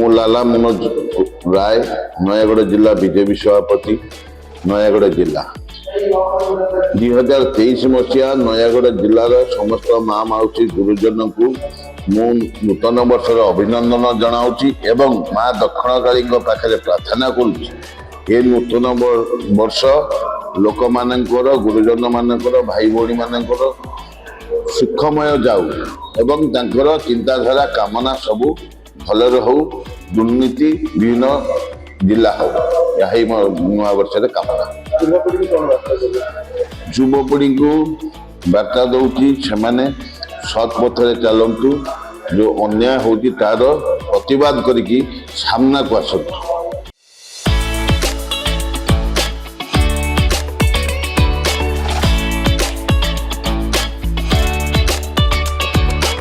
ମୁଁ ଲାଲା ମନୋଜ ରାୟ, ନୟାଗଡ଼ ଜିଲ୍ଲା ବିଜେପି ସଭାପତି, ନୟାଗଡ଼ ଜିଲ୍ଲା। 2023 ମସିହା ନୟାଗଡ଼ ଜିଲ୍ଲାର ସମସ୍ତ ମା, ମାଉସୀ, ଗୁରୁଜନଙ୍କୁ ମୁଁ ନୂତନ ବର୍ଷର ଅଭିନନ୍ଦନ ଜଣାଉଛି ଏବଂ ମା ଦକ୍ଷିଣକାଳୀଙ୍କ ପାଖରେ ପ୍ରାର୍ଥନା କରୁଛି, ଏ ନୂତନ ବର୍ଷ ଲୋକମାନଙ୍କର, ଗୁରୁଜନମାନଙ୍କର, ଭାଇ ଭଉଣୀମାନଙ୍କର ସୁଖମୟ ଯାଉ ଏବଂ ତାଙ୍କର ଚିନ୍ତାଧାରା, କାମନା ସବୁ ଭଲରେ ହଉ, ଦୁର୍ନୀତି ବିହୀନ ଜିଲ୍ଲା ହଉ। ଏହା ହିଁ ମୋ ନୂଆ ବର୍ଷରେ କାମନା। ଯୁବପିଢ଼ିକୁ କଣ ବାର୍ତ୍ତା ଦେବେ? ଯୁବପିଢ଼ିଙ୍କୁ ବାର୍ତ୍ତା ଦଉଛି, ସେମାନେ ସତ୍ ପଥରେ ଚାଲନ୍ତୁ। ଯୋଉ ଅନ୍ୟାୟ ହଉଛି, ତାର ପ୍ରତିବାଦ କରିକି ସାମ୍ନାକୁ ଆସନ୍ତୁ।